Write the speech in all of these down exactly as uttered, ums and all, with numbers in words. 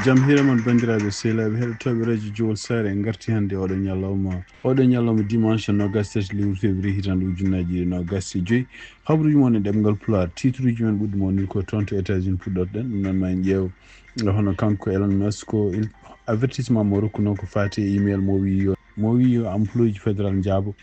Jam hiira mon, banndiraaɓe sehilaaɓe heɗotooɓe radio Jowol Saare. En ngarti hannde oɗo ñalawma, oɗo ñalawma dimanche noogas tati lewru février hitaande ujunnaaji ɗiɗi noogas e joyi. Habruuji mon e ɗemngal Pulaar, titruuji men ɓurɗi mawnirde ko toon to États-Unis puɗɗorɗen. Ɗum noon ma en ƴeew hono kanko Elon Musk, ko il-, avertissement mo rokkuno ko faati e email mo wi yo, mo wi yo employéji fédéral njaabo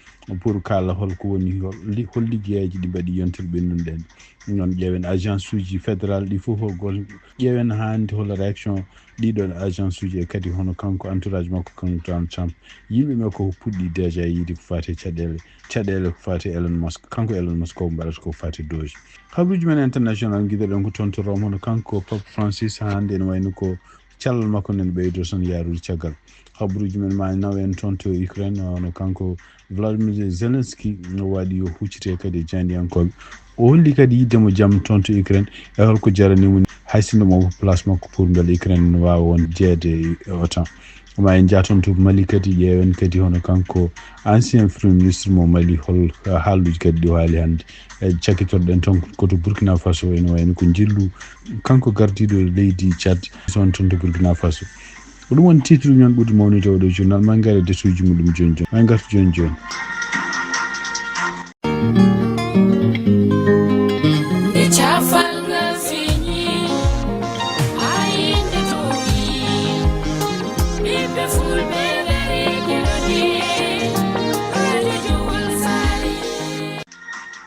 pour kaala hol ko woni, hol li-, hol liggeyaaji ɗi mbaɗi yontere ɓennude ɗen. Ɗum noon ƴeewen agence uji fédéral ɗi fof, hol gol-, ƴeewen hannde hol réaction ɗiɗon agence uji e kadi hono kanko entourage makko, kanko Donald Trump. Yimɓe ɓe ko puɗɗi déjà yiide ko faati e caɗeele, caɗeele ko faati e Elon Musk. Kanko Elon Musk ko mbaɗata ko faati e Doge. Habruuji men international, ngiɗoɗen ko toon to Rome, hono kanko Pope Francis hannde ene wayno ko callal makko nen ɓeydo tan yaarude caggal. Habruuji men ma naw en toon to Ukraine, hono kanko Vladimir Zelensky no waɗi yo huccite kadi e jayndiyankooɓe. O holli kadi yiɗde mo jam toon to Ukraine, e holko jarani mo ni, hay sinno mo place makko pour mbele Ukraine no waawa won jeeyde e OTAN. Ma en njah toon to Mali kadi, ƴeewen kadi hono kanko ancien premier ministre mo Mali, hol haalluuji kadi ɗi o haali hannde. E cakkitorɗen toon ko to Burkina Faso, ene wayno ko njillu kanko gardiiɗo leydi Tchad, toon, toon to Burkina Faso. Ko ɗum woni titre uji men ɓurɗi mawnude oɗo journal. Ma en ngar e desuuji muɗum jooni jooni. Ma en ngartu jooni jooni. Nde cafal ngal feeñi, haa yimɓe tuubi, ɓiɓɓe fulɓe ngari keɗoɗi, radio Jowol Saare.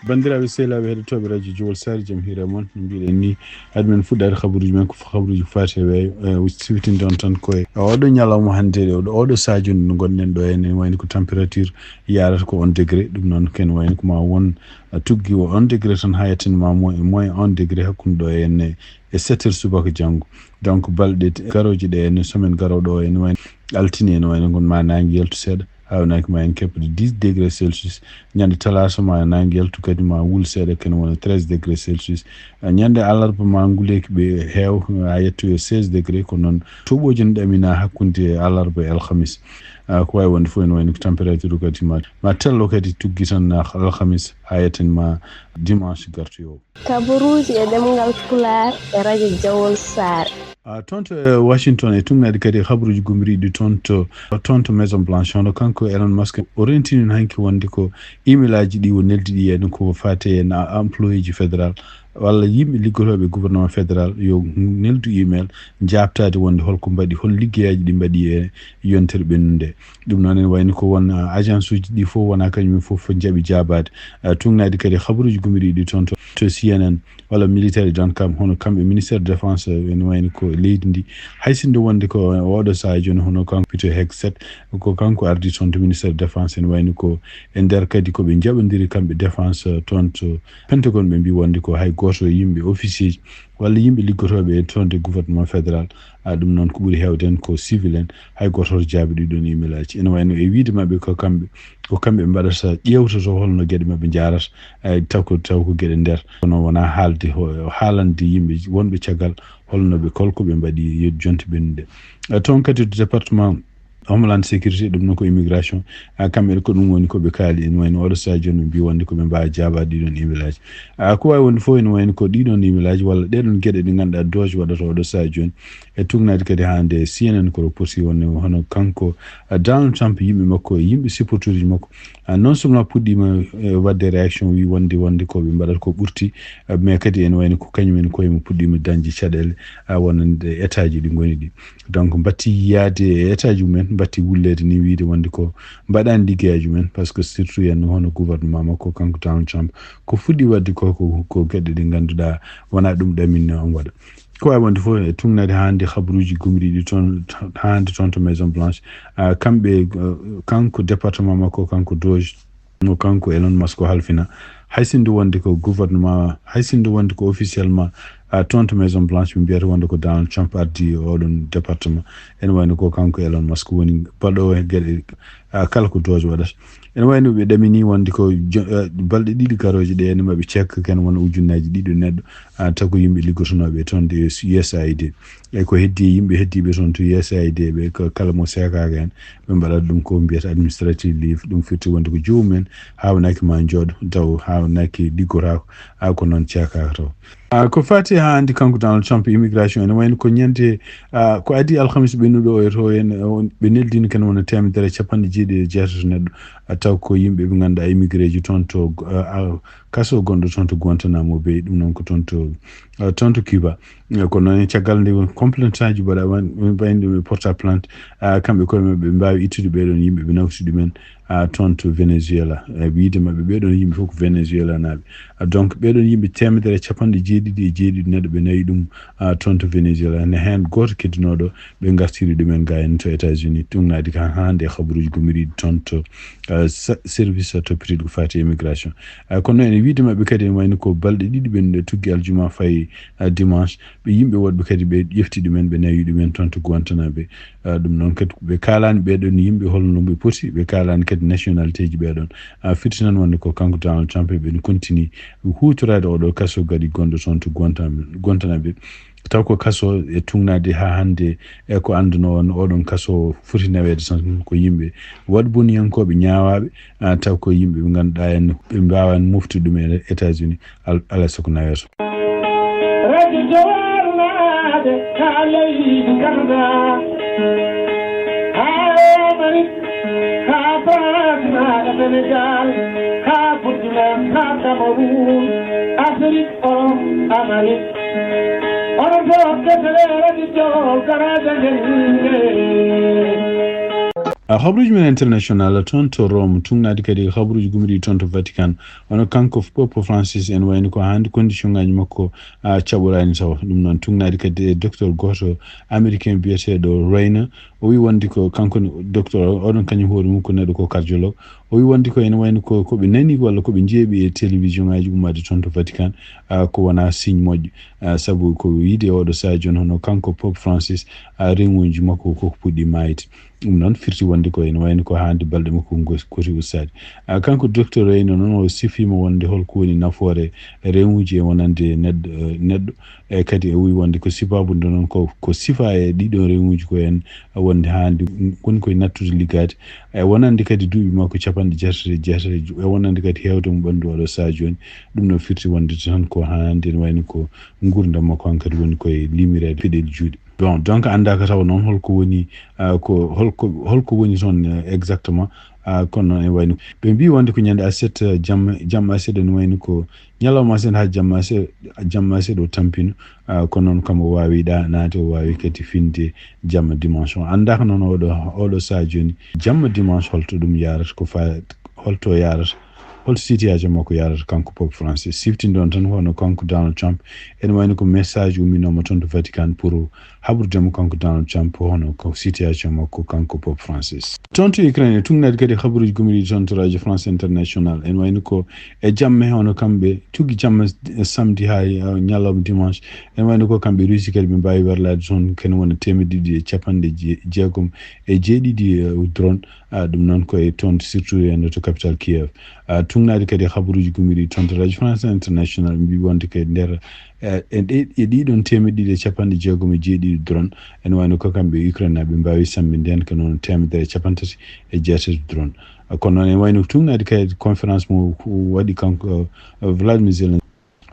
Banndiraaɓe sehilaaɓe heɗotooɓe radio Jowol Saare, jam hiira mon. No mbiɗen ni, hade men fuɗɗaade habaruuji men, ko f-, habaruuji ko faati e weeyo, e, o siwtinde on tan ko e oɗo ñalawma hannde, oɗo, oɗo sahaaju ndu ngonɗen ɗo, ene wayni ko température yaarata ko un degré. Ɗum noon ken wayni ko ma won, a, tuggi o un degré tan, haa yettin ma mo-, moins un degré hakkunde ɗo e ene e sept heures subaka janngo. Donc balɗe t-, garooje ɗe ene semaine garooɗo o ene wayni altine ene wayni ngon ma naange yaltu seeɗa. Hawnaaki ma en keɓde dix degré Celsius. Ñande talaata ma naange yaltu kadi ma wul seeɗa, ken wona treize degré Celsius. A, ñande alarba ma nguleeki ɓe heew, a yettoyo seize degré, ko noon toɓooji no ɗamina hakkunde alarba e alhamis. A, ko waawi wonde fof ene wayno ko température kadi ma, ma tello kadi tuggi tan, a, alhamis, a yetten ma dimanche gartoyo. Kabaruuji e ɗemngal Pulaar e radio Jawol Saare. A, toon to, e, Washington e tuŋŋaade kadi habaruuji gomriiɗi toon to, toon to Maison Blanche. Hono kanko Elon Musk, o rentini hanki wonde ko emailaaji ɗi o neldi ɗi en ko faati en a-, employéji fédéral walla yimɓe liggotooɓe gouvernement fédéral yo neldu email jaabtaade wonde holko mbaɗi, hol liggeyaaji ɗi mbaɗi e yontere ɓennunde. Ɗum noon ene wayni ko won, a, agence uji ɗi fof wona kañum fof njaɓi jaabaade. A, tuŋŋaade kadi habaruuji gomriiɗi toon to, to C N N. Walla militaire dot com, hono kamɓe ministère de défense, eh, ene wayno ko leydi ndi. Hay sinno wonde ko oɗo sahaa jooni, hono kanko Peter Hegseth, ko kanko ardi toon to ministère de défense, ene wayno ko e nder kadi ko ɓe njaɓondiri kamɓe défense, eh, toon to Pentagone, ɓe mbi wonde ko hay gooto e yimɓe officier ji walla yimɓe liggotooɓe e toon de gouvernement fédéral, a, ɗum noon ko ɓuri heewde en ko civil en, hay gooto hoto jaabi ɗi ɗoon email aji. Ene wayno e wiide maɓɓe ko kamɓe, ko kamɓe mbaɗata ƴeewtoto holno geɗe maɓɓe njaarata, ay, taw ko, taw ko geɗe nder. Kono wonaa haalde ho-, haalande yimɓe wonɓe caggal holno ɓe, kol ko ɓe mbaɗi yo jonte ɓennude. Eh, toon kadi to département Homeland Sécurité, ɗum noon ko immigration, ah, kamɓe ko ɗum woni ko ɓe kaali, en wayno oɗo sahaa jooni ɓe mbi wonde ko ɓe mbaawa jaabaade ɗiɗon email aji. Ah, ko waawi wonde fof ene wayno ko ɗiɗon email aji walla ɗeɗon geɗe ɗe ngannduɗaa Doge waɗata oɗo sahaa jooni. E tuŋŋaade kadi haa nde C N N ko reporti wonde hono kanko, ah, Donald Trump, yimɓe makko e yimɓe supporterji makko, ah, non seulement puɗɗiima, eh, waɗde réaction, wi wonde, wonde ko ɓe mbaɗata ko ɓurti, ah, mais kadi ene wayno ko kañum en koye mum puɗɗiima dañde caɗeele, ah, wonande état ji ɗi ngoni ɗi. Donc, mbatti yaade e état ji mumen, mbatti wulleede ni wiide wonde ko mbaɗaani liggeyaaji mumen, par ce que surtout en hono gouvernement makko, kanko Donald Trump, ko fuɗɗi waɗde ko, ko, ko geɗe ɗe ngannduɗaa wonaa ɗum ɗaminno on waɗa. Ko waawi wonde fof e tuŋŋaade haa nde habaruuji gomriiɗi toon, haa nde toon to Maison Blanche. Ah, kamɓe, eh, kanko département makko, kanko Doge, mo kanko Elon Musk o halfina. Hay sinno wonde ko gouvernement, hay sinno wonde ko officiellement, ah, toon to Maison Blanche, ɓe mbiyata wonde ko Donald Trump ardi oɗon département. Ene wayno ko kanko Elon Musk woni baɗoowo e geɗe Ah, kala ko dose waɗata. Ene wayno ɓe ɗamini wonde ko jo- eh, balɗe ɗiɗi garooje ɗe, ene maɓe cekka ken wona ujunnaaji ɗiɗo neɗɗo, ah, taw ko yimɓe liggotonooɓe toon e U S A I D. E ko heddi e yimɓe heddiiɓe toon to U S A I D ɓe, ko kala mo seekaaka heen, ɓe mbaɗat ɗum ko mbiyata administrative leave. Ɗum firti wonde ko joomum en haawnaki ma jooɗo, taw haawnaki liggotaako, ah, ko noon ceekaaka taw. Ah, ko fati haa hannde kanko Donald Trump e immigration, ene wayno ko ñande, ah, ko adii alhamis ɓennuɗo o, e to en, on, ɓe neldini ken wona teemedere capanɗe jeeɗiɗi e jeetato neɗɗo, ah, taw ko yimɓe ɓe ngannduɗaa immigré ji toon to, ah, ah, kaso gonɗo toon to Guantanamo Bay, ɗum noon ko toon to, ah, toon to Cuba. Eh, ko noon e caggal nde won complainte aji mbaɗa wan-, mbayni ɗum e porte à plainte, ah, kamɓe koye maɓɓe ɓe mbaawi ittude ɓee ɗoon yimɓe ɓe nawti ɗumen, ah, toon to Venezuela. Eh, wiyde maɓɓe ɓee ɗoon yimɓe fof ko Venezuela naaɓe. Ah, donc ɓee ɗoon yimɓe teemedere e capanɗe jeeɗiɗi e jeeɗiɗi neɗɗo ɓe nawi ɗum, ah, toon to Venezuela. Ne heen gooto keddinooɗo ɓe ngartiri ɗumen ga en to États-Unis. Ɗum naadi ka hannde e habaruuji gomiriiɗi toon to, ah, sa- service toppitiiɗo ko fati immigration. Ah, kono ene wiyde maɓɓe kadi ene wayno ko balɗe ɗiɗi ɓennuɗe tuggi aljuma fayi, ah, dimanche. Ɓe yimɓe woɗɓe kadi ɓe ƴefti ɗumen, ɓe nawi ɗumen toon to Guantanamo Bay. Ah, ɗum noon kadi ɓe kaalaani ɓee ɗoon yimɓe holno ɓe poti, ɓe kaalaani kadi nationalité ji ɓee ɗoon. Ah, firti tan wonde ko kanko Donald Trump ɓe continue huutoraade oɗo kaso gadi gonɗo toon to Guantanamo, Guantanamo Bay. Taw ko kaso e tugnaade haa hannde e ko annduno on oɗon kaso foti naweede tan ko yimɓe waɗ boniyankooɓe ñaawaaɓe, ah, taw ko yimɓe ɓe ngannduɗaa en ɓe mbaawani moftude ɗum e États-Unis. Al-, alaa sago naweeto. Radio Jowar naade haa leydi Canada, haa Amérique, haa France, haa Sénégal, haa Burkina, haa Cameroun, Afrique, Europe, Amérique. Onon fof kettale Radio Jowar garaaji nden yimɓe. Ah, habruuji men international toon to Rome, tugnaade kadi habruuji gomiriiɗi toon to Vatican. Hono kanko Pope Francis en wayno ko hannde condition ngaaji makko, ah, caɓoraani tawa. Ɗum noon tugnaade kadi e docteur gooto américain biyeteeɗo Rayner. O wi wonde ko kanko ne docteur o, oɗon kañum hoore mum ko neɗɗo ko cardiologue. O wi wonde ko ene wayno ko, ko ɓe nani walla ko ɓe njeeɓi e télévision ngaaji ummaade toon to Vatican, ah, ko wona signe moƴƴo. Ah, sabu ko wiide oɗo sahaa jooni hono kanko Pope Francis, ah, reŋuuji makko ko puɗɗi maayde. Ɗum noon firti wonde ko ene wayno ko hannde balɗe makko ngo-, koti ustaade. Ah, kanko docteur Rayner noon o sifiima wonde holko woni nafoore reŋuuji e wonande neɗɗo, eh, neɗɗo. E kadi o wi wonde ko sibaabu nde noon ko, ko sifa e ɗiɗo reŋuuji ko en wonde hannde woni koye nattude liggaade. E wonande kadi duuɓi makko capanɗe jeetati e jeetati, e wonande kadi heewde mo ɓanndu oɗo sahaa jooni. Ɗum noon firti wonde tan ko hannde ene wayno ko nguurndam makko hankadi woni koye limireede peɗeeli juuɗe. Bon, donc anndaaka tawa noon holko woni, ah, ko holko, holko woni toon, eh, exactement. Ah, kono noon ene wayno ɓe mbii wonde ko ñande aset, eh, jamma, jamma aset ene wayno ko ñalawma aset haa jamma aset, jamma aset o tampino. Ah, kono noon kam o waawi ɗa naati, o waawi kadi finde jamma dimanche o. Anndaaka noon oɗo, oɗo sahaa jooni jamma dimanche holto ɗum yarata, ko fa-, holto yarata, holto situation makko yarata kanko Pope Francis. Siftinɗon tan hono kanko Donald Trump, ene wayno ko message umminooma toon to Vatican pour haɓrude mo kanko Donald Trump hono ko situation makko kanko Pope Francis. Toon to Ukraine, e tugnaade kadi habaruuji gomiriiɗi toon to Radio France International, ene wayno ko e jamme hono kamɓe tuggi jamma, eh, samedi haa, eh, ñalawma dimanche, ene wayno ko kamɓe Russie kadi ɓe mbaawi werlaade toon ken wona teemedde ɗiɗi e capanɗe je-, jeegom e jeeɗiɗi, eh, drone. Ah, ɗum noon ko e toon surtout en to capital Kiev. Ah, tugnaade kadi habaruuji gomiriiɗi toon to Radio France International mbii wonde ko e nder, eh, e ɗe-, e ɗiɗon teemedde ɗiɗi e capanɗe jeegom e jeeɗiɗi drone, ene wayno ko kamɓe Ukraine naaɓe mbaawi samminde heen ko noon teemedere e capantati e jeetati drone. Ah, kono noon ene wayno tugnaade kadi conférence mo waɗi kanko, eh, Vladimir Zelensky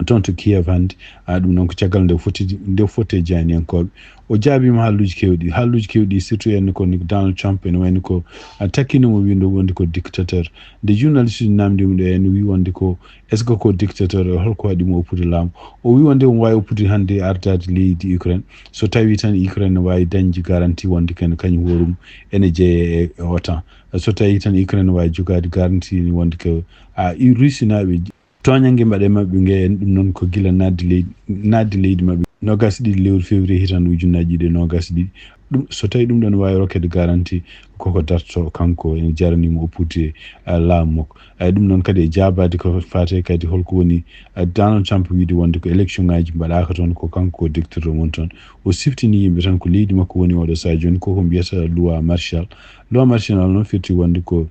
toon to Kiev hannde. Ah, ɗum noon ko caggal nde foti, nde foti e jayniyankooɓe. O jaabiima haalluuji keewɗi, haalluuji keewɗi surtout en ko ni Donald Trump ene wayno ko, ah, takkino mo windo wonde ko dictateur. Nde journaliste uji naamndi mo ɗo ene wi wonde ko est-ce que ko dictateur o, holko waɗi mo oppude laamu? O wi wonde omo waawi oppude hannde ardaade leydi Ukraine. So tawi tan Ukraine ne waawi dañde garantie wonde ken kañum hoore mum ene jeeya e, e OTAN. So tawi tan Ukraine ne waawi jogaade garantie ni wonde ko, ah, i Russie naaɓe tooñannge mbaɗe maɓɓe nge en, ɗum noon ko gila naatde leydi, naatde leydi maɓɓe noogaas e ɗiɗi lewru février hitaande ujunnaaji ɗiɗi e noogaas e ɗiɗi. Ɗum, so tawi ɗum ɗon waawi rokkeede garanti, koko darto kanko, ene jarani mo oppude, ah, laamu makko. Ay, ɗum noon kadi e jaabaade ko faate kadi holko woni, ah, Donald Trump wiide wonde ko élection ngaji mbaɗaaka toon, ko kanko ko docteur mon toon. O siftini yimɓe tan ko leydi makko woni oɗo sahaa jooni, koko mbiyata loi Marshall. Loi Marshall noon firti wonde ko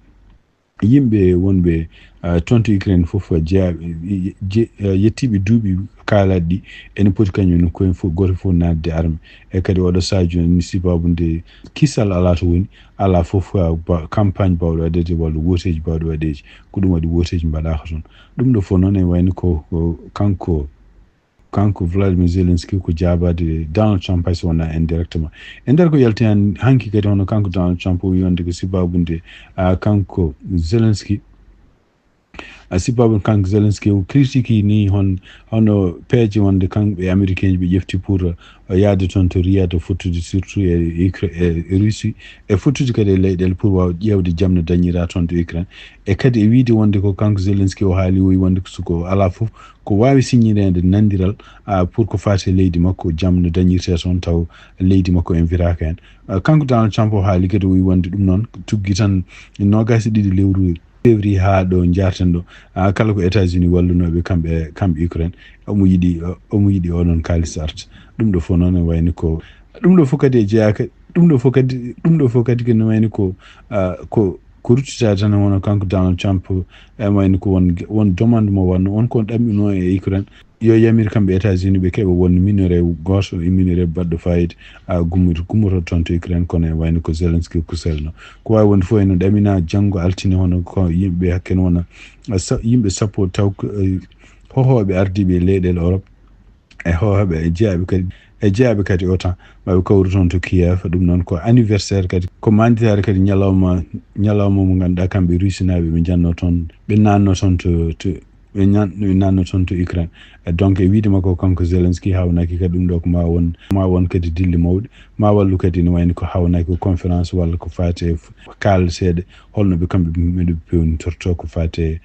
yimɓe wonɓe, ah, toon to Ukraine fof jeyaaɓe, je-, ah, yettiiɓe duuɓi kaalaɗi ɗi, ene poti kañum en koye fof, gooto fof naatde arme. E kadi oɗo sahaa jooni, sababu nde kisal alaa to woni, alaa fof, ah, ba-, campagne baawɗo waɗeede walla wooteeji baawɗi waɗeeji. Ko ɗum waɗi wooteeji mbaɗaaka toon. Ɗum ɗo fof noon ene wayni ko, ko kanko, kanko Vladimir Zelensky ko jaabaade Donald Trump, hay so wonaa indirectement. E nder ko yalti han-, hanki kadi, hono kanko Donald Trump o wi wonde ko sababu nde, ah, kanko Zelensky, ah, sababu kanko Zelensky o critiqué ni hon-, hono peeje wonde kanko e Américain ɓe ƴefti pour, ah, yaade toon to Riyad, o fottude surtout e Ukra-, e Russie, e fottude kadi e leyɗeele pour waawa ƴeewde jam no dañira toon to Ukraine. E kadi e wiide wonde ko kanko Zelensky o haali, o wi wonde ko suko alaa fof ko waawi signireede nandiral, ah, pour ko faati e leydi makko, jam no dañirtee toon taw leydi makko inviraaka heen. Ah, kanko Donald Trump o haali kadi, o wi wonde ɗum noon tuggi tan noogaas e ɗiɗi lewru février haa ɗo njaarten ɗo. Ah, kala ko États-Unis wallunooɓe kamɓe, kamɓe Ukraine, omo yiɗi, omo yiɗi oɗon kaalis arta. Ɗum ɗo fof noon ene wayni ko, ɗum ɗo fof kadi e jeyaa ka-, ɗum ɗo fof kadi, ɗum ɗo fof kadi ko ene wayni ko, ah, ko, ko ruttitaade tan, hono kanko Donald Trump, ene wayni ko won, won demande mo wanno, won ko ɗaɓɓinoo e Ukraine, yo yamir kamɓe États-Unis ɓe keɓa won minerai gooto, e minerai baɗɗo fayida, ah, gummoto, gummoto toon to Ukraine, kono ene wayni ko Zelensky kuselno. Ko waawi wonde fof ene ɗamina janngo altine, hono ko yimɓe hakke wona, ah, sa-, yimɓe sappo taw ko, eh, hohooɓe ardiiɓe e leyɗeele Europe, e hohooɓe e jeyaaɓe kadi, e jeyaaɓe kadi OTAN, maɓe kawru toon to Kiev. Ɗum noon ko anniversaire kadi, ko manditaare kadi ñalawma, ñalawma mo ngannduɗaa kamɓe Rusinaaɓe ɓe njanno toon, ɓe naanno toon to, to, ɓe ñan-, ɓe naanno toon to Ukraine. E donc e wiide makko kanko Zelensky, haawnaki kadi ɗum ɗo ko ma won, ma won kadi dille mawɗe, ma wallu kadi ne wayni ko haawnaki ko conférence walla ko faati e f-, kaalateeɗe, holno ɓe kamɓe meɗe pewnitorto ko faati e,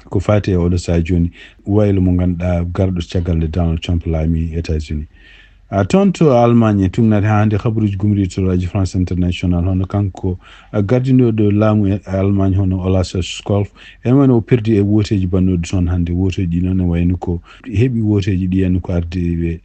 ko faati e oɗo sahaa jooni, waylo mo ngannduɗaa garɗo caggal nde Donald Trump laami États-Unis. A toon to Allemagne, tuugnaade haa hannde kabaruuji gumriiɗo to rajo France International, hono kanko, a, gardinooɗo laamu e Allemagne, hono Olaf Scholz, ene wayno o perdi e wooteeji baɗnooɗi toon hannde. Wooteeji ɗi noon ene wayno ko heɓi wooteeji ɗi, en ko ardiiɓe,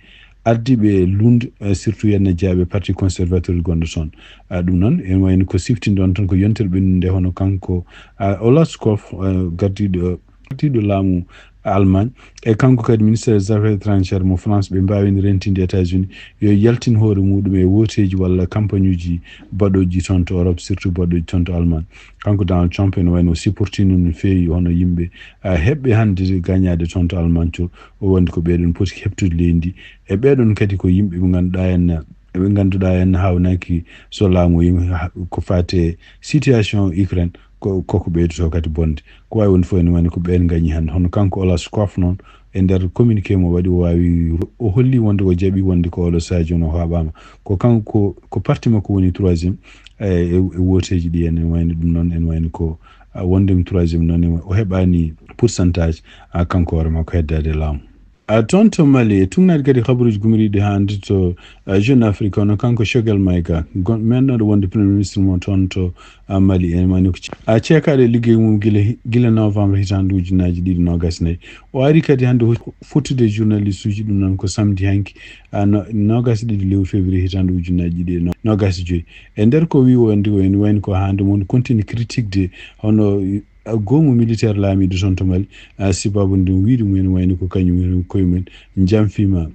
ardiiɓe Lund, eh, surtout yen jeyaaɓe Parti Conservateur gonɗo toon. A, ɗum noon ene wayno ko siftinɗon tan ko yontere ɓennunde, hono kanko, a, Olaf Scholz, eh, gardiiɗo, gardiiɗo laamu Allemagne, e kanko kadi ministre des affaires étrangères mo France, ɓe mbaawino rentinde États-Unis yo yaltin hoore muɗum e wooteeji walla campagne uji baɗooji toon to Europe, surtout baɗooji toon to Allemagne. Kanko Donald Trump ene wayno supportino no feewi hono yimɓe, a, heɓɓe hannde gañaade toon to Allemagne to, o wonde ko ɓeeɗon poti heɓtude leydi ndi. E ɓeeɗon kadi ko yimɓe ɓe ngannduɗaa en, ɓe ngannduɗaa en haawnaki so laamu yim-, ha-, ko faati e situation Ukraine, ko, koko ɓeydoto kadi bonde. Ko waawi wonde fof ene wayno ko ɓeen ngañi hannde. Hono kanko Olaf Scholz noon, e nder communiqué mo waɗi, o waawi, o holli wonde o jaɓi wonde ko oɗo sahaa jooni o haaɓaama. Ko kanko, ko, ko parti makko woni troisième, e, e, e wooteeji ɗi, ene wayno ɗum noon, ene wayno ko, a, wonde mo troisième noon, o heɓaani pourcentage, a, kanko hoore makko heddaade e laamu. A, toon to Mali, e tuugnaade kadi kabaruuji gumriiɗi hannde to, a, Jeune Afrique, hono kanko Choguel Maïga, gon-, menɗo wonde Premier Ministre mo toon to, a, Mali, en mani ko ce-, a, ceekaaɗo e liggey mum gila hi-, gila novembre hitaande ujunnaaji ɗiɗi noogaas e nayi. O ari kadi hannde ho-, fottude e journaliste uji, ɗum noon ko samedi hanki, a, no-, noogaas e ɗiɗi lewru février hitaande ujunnaaji ɗiɗi e no-, noogaas e joyi. E nder ko wi wonde ko ene wayno ko hannde mon continue critique de hono, a, goomu militaire laamiiɗo toon to Mali, a, sababu nde wiide mum ene wayno ko kañum en koye mum jamfiima,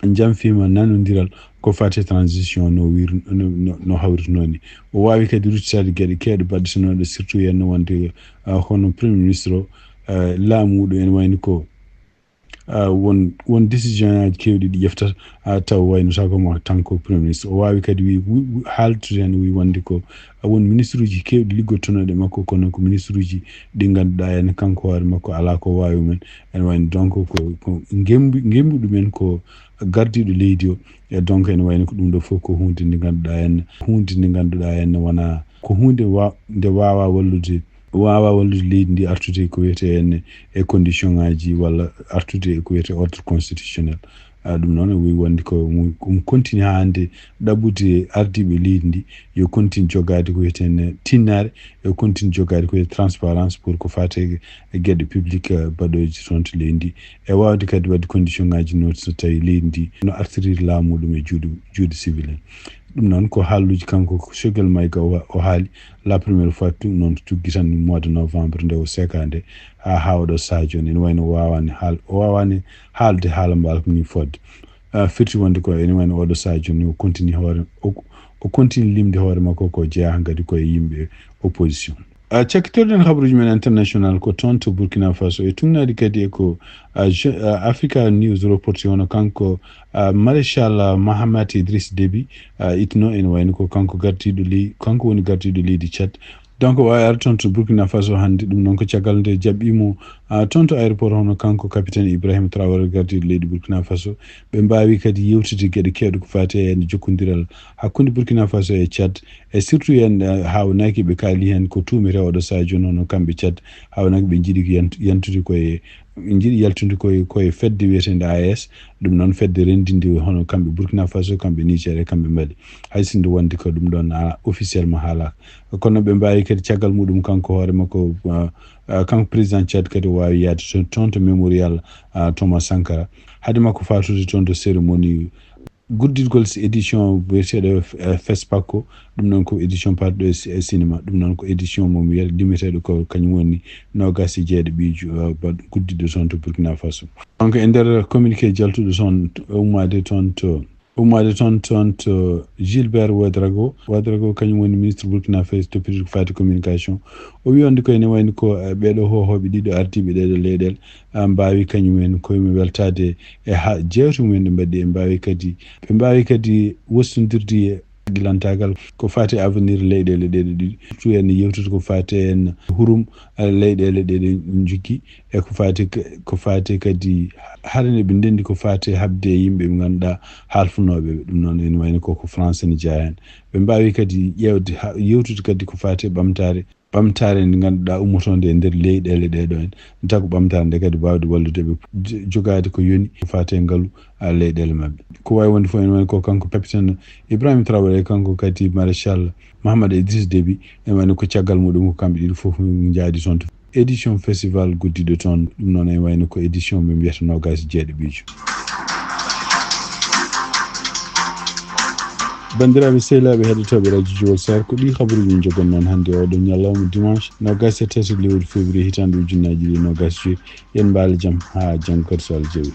jamfiima nanondiral ko faati e transition no wir-, no, no, no hawritunoo ni. O waawi kadi ruttitaade geɗe keewɗe baɗɗitanooɗe, surtout yen wonde, a, hono Premier Ministre o, a, laamu ɗo ene wayno ko, a, won, won décision ŋaaji keewɗi ɗi ƴeftata, a, taw waynotaako mo tan ko Premier Ministre. O waawi kadi wi-, wi-, wi-, haaltude heen, wi wonde ko, a, won ministre uji keewɗi liggotonooɗi e makko, kono ko ministre uji ɗi ngannduɗaa en kanko hoore makko alaa ko waawi mum en. Ene wayno donc ko, ko ngembu-, ngembu ɗumen ko gardiiɗo leydi o. E donc ene wayno ko ɗum ɗo fof ko huunde nde ngannduɗaa en, huunde nde ngannduɗaa en wona ko huunde wa-, nde waawaa wallude, waawaa wallude leydi ndi artude ko wiyetee en e condition ŋaaji walla artude e ko wiyetee ordre constitutionnel. Ɗum noon o wi wonde ko um continue haa hannde ɗaɓɓude ardiiɓe leydi ndi yo continue jogaade ko wiyetee tinnaare, yo continue jogaade ko wiyetee transparence pour ko faati e geɗe public baɗooje toon to leydi ndi, e waawde kadi waɗde condition ngaji no so tawi leydi ndi no artiriri laamu ɗum e juuɗe juuɗe civil en. Ɗum noon ko haaluuji kanko Choguel Maïga o haali la première fois, ɗum noon tuggi tan mois de novembre nde o seeka nde haa haa oɗo sahaa jooni ene wayno o waawaani haal o waawaani haalde haala mbaal ko nii fodde. Firti wonde ko ene wayno oɗo sahaa jooni o continue hoore o continue limde hoore makko ko jeyaa hankadi ko e yimɓe opposition. Cakkitoɗen habaruuji men international ko toon to Burkina Faso e tugnaade kadi e ko Africa News reporti hono kanko Maréchal Mahamat Idriss Déby itno ene wayno ko kanko gardiiɗo leydi kanko woni gardiiɗo leydi Tchad. Donc o waawi arde toon to Burkina Faso hannde, ɗum noon ko caggal nde jaɓɓiimo toon to aéroport hono kanko capitaine Ibrahim Traoré gardiiɗo leydi Burkina Faso. Ɓe mbaawi kadi yewtude geɗe keewɗe ko faati e heen jokkondiral hakkunde Burkina Faso e Tchad, e surtout heen haawnaaki ɓe kaali heen ko tuumetee oɗo sahaa jooni hono kamɓe Tchad, haawnaaki ɓe njiɗi yantude koye ɓe njiɗi yaltude koye koye fedde wiyeteende A E S. Ɗum noon fedde renndinde hono kamɓe Burkina Faso, kamɓe Niger e kamɓe Mali, hay sinno wonde ko ɗum ɗoon officiellement haalaaka. Kono ɓe mbaawi kadi caggal muɗum kanko hoore makko kanko président Tchad kadi o waawi yahde toon to mémorial Thomas Sankara, hade makko faatude toon to cérémonie gudditgol édition biyeteeɗo FESPACO. Ɗum noon ko édition parɗo e cinéma, ɗum noon ko édition mo mi wiyata limeteeɗo ko kañum woni noogaas e jeeɗiɗiijo gudditɗo toon to Burkina Faso. Donc e nder communiqué jaltuɗo toon ummaade toon to ummaade toon toon to Gilbert Ouedraogo. Ouedraogo kañum woni ministre Burkina Faso toppitiiɗo ko faati communication. O wi wonde ko ene wayno ko ɓeeɗo hoohooɓe ɗiɗo ardiiɓe ɗeeɗo leyɗeele mbaawi kañum en koye mum weltaade e ha jeewte mum en ɗe mbaɗi, ɓe mbaawi kadi ɓe mbaawi kadi wostondirde e gillantaagal ko faati e avenir leyɗeele ɗeeɗo ɗiɗi, surtout en yewtude ko faati en hurum leyɗeele ɗeeɗe njuggi e ko faati ko faati kadi haren eɓe ndenndi ko faati haɓde e yimɓe ɓe ngannduɗaa halfunooɓe ɓe. Ɗum noon ene wayno koko France ene jeyaa heen. Ɓe mbaawi kadi ƴeewde yewtude kadi ko faati e ɓamtaare ɓamtaare nde ngannduɗaa ummotoonde e nder leyɗeele ɗeeɗo en, nta ko ɓamtaare nde kadi baawde wallude ɓe jogaade ko yoni ko faati e ngalu leyɗeele maɓɓe. Ko waawi wonde fof ene wayno ko kanko capitaine Ibrahim Traoré, kanko kadi maréchal Mahamat Idriss Déby, ene wayno ko caggal muɗum ko kamɓe ɗiɗo fof njaadi toon to édition festival guddiɗo toon. Ɗum noon ene wayno ko édition ɓe mbiyata noogaas e jeeɗiɗiijo. Banndiraaɓe sehilaaɓe heɗotooɓe radio Jowol Sar, ko ɗii habaruuji min njogon noon hannde e oɗo ñalawma dimanche noogaas e tati lewru février hitaande ujunnaaji ɗiɗi noogaas e joyi. Yen mbaale jam haa janngo kadi so Allah jaɓi.